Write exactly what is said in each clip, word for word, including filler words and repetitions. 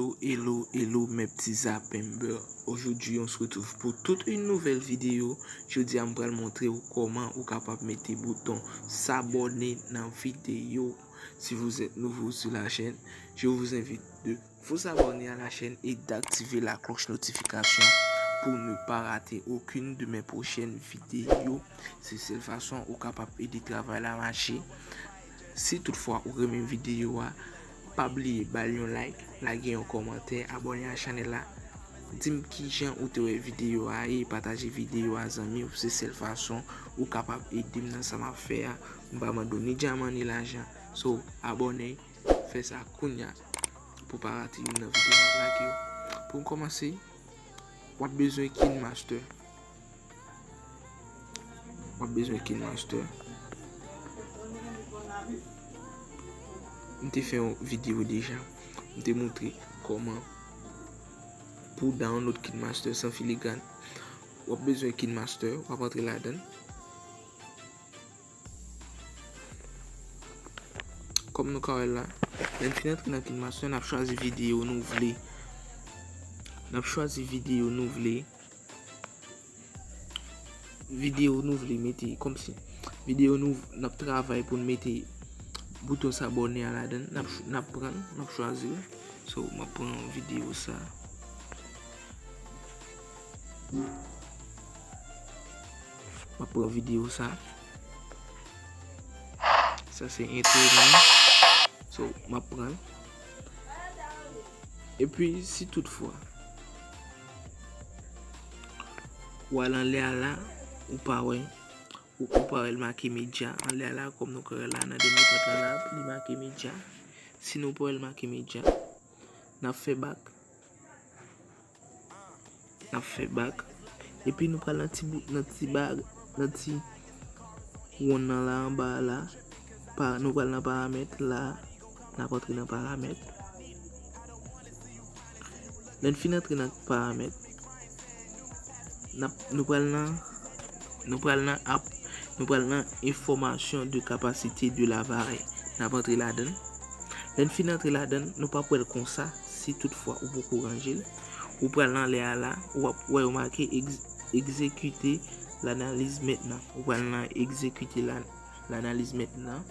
Hello, hello, hello, mes petits Zapember. Aujourd'hui, on se retrouve pour toute une nouvelle vidéo. Jodi a, m pral montre w kòman ou kapab mete bouton s'abonner nan videyo. Si vous êtes nouveau sur la chaîne, je vous invite de vous abonner à la chaîne et d'activer la cloche notification pour ne pas rater aucune de mes prochaines vidéos. Se sèl fason ou kapab ede travay la mache. Si toutfwa ou renmen videyo a, pa bliye ba l yon like, lage yon kòmantè, abòne a chanèl la. Di m kijan ou te wè videyo a ye, pataje videyo a zanmi w, se sèl fason ou kapab ede m nan sa m ap fè a. M pa mande w ni dyaman ni lajan. So, abòne, fè sa kounya pou pa rate youn nan videyo m ap lage yo. Pou n kòmanse, w ap bezwen KineMaster. W ap bezwen KineMaster. M te fè yon videyo deja. M te montre kòman pou w download KineMaster san filigran. W ap bezwen KineMaster, w ap antre ladan l. Kòm nou ka wè l la, lè n fin antre nan KineMaster, n ap chwazi videyo nou vle. N ap chwazi videyo nou vle. Videyo nou vle mete, kòmsi videyo nou, n ap travay pou n mete bouton s'abonner a ladan l. N ap ch-, n ap pran l, n ap chwazi l. So, m ap pran videyo sa. M ap pran videyo sa. Sa se entwo mwen. So, m ap pran l. Epi, si toutfwa w al anlè a la, ou pa wè, ou, ou pa wè l make medya anlè a la, kòm nou ka wè la nan dènye pant la, la, li make medya. Si nou pa wè l make medya, n ap fè bak. N ap fè bak. Epi nou pral nan ti bout, nan ti ba, nan ti wonn nan la, anba a la. Pa, nou pral nan paramèt la. N ap antre nan paramèt. Lè n fin antre nan paramèt, n ap, nou pral nan, nou pral nan app, nou pral nan information de capacité de l'appareil. N ap antre ladan l. Lè n fin antre ladan l, nou p ap wè l konsa, si toutfwa ou poko ranje l. Ou pral nan anlè a la, w ap wè yo make ex-, exécuter l'analyse maintenant. Ou pral nan exécuter la, l'analyse maintenant.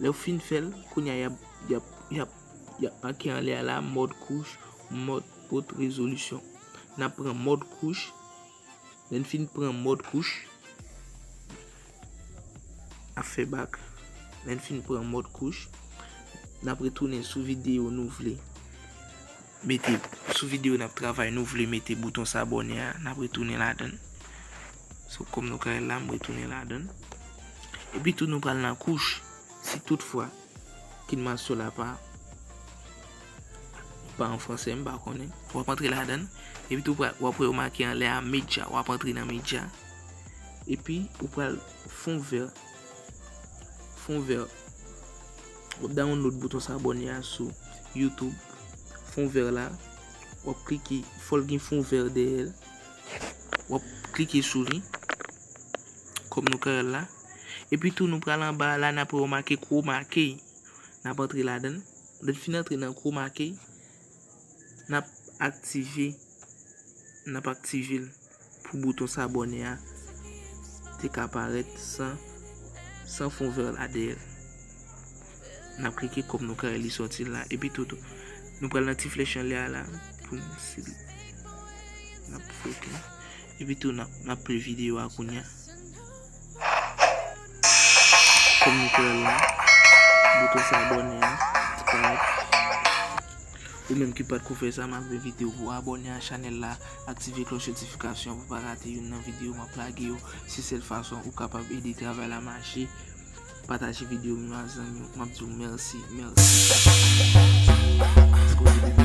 Lè w fin fè l, kounye a y ap, y ap, y ap, y ap make anlè a la, mode couche, mode haute résolution. N ap pran mode couche. Lè n fin pran mode couche, ap fè bak. Lè n fin pran mode couche, n ap retounen sou videyo nou vle mete, sou videyo n ap travay, nou vle mete bouton s'abonner a, n ap retounen ladan l. So, kòm nou ka wè la, m retounen ladan l. Epi tou, nou pral nan couche. Si toutfwa KineMaster la pa, pa an fransè, m pa konnen. W ap antre ladan l. Epi tou, w ap wè yo make anlè a medya. W ap antre nan medya. Epi, ou pral fon vè. Fon vè. W ap download bouton s'abonner a sou YouTube. Fon vè la. W ap klike, fò l gen fon vè dèyè l. W ap klike sou li. Kòm nou ka wè l la. Epi tou, nou pral anba a la, n ap wè yo make chroma key. N ap antre ladan l. Lè n fin antre nan chroma key, n ap aktive, n ap aktive l pou bouton s'abonner a te ka parèt san, san fon vè la dèyè l. N ap klike kòm nou ka wè li sòti la. Epi tou, tou, nou pral nan ti flèch anlè a la pou n sele. N ap foke. Epi tou, n ap, n ap play videyo a kounye a. Kòm nou ka wè la, bouton s'abonner a, ti parèt. Ou menm ki pa t ko fè sa, m ap envite w pou abòne a chanèl la, aktive klòch notifikasyon pou pa rate youn nan videyo m ap lage yo. Se sèl fason ou kapab ede travay la mache. Pataje videyo m yo a zanmi w. M ap di w mèsi, mèsi. Paske w te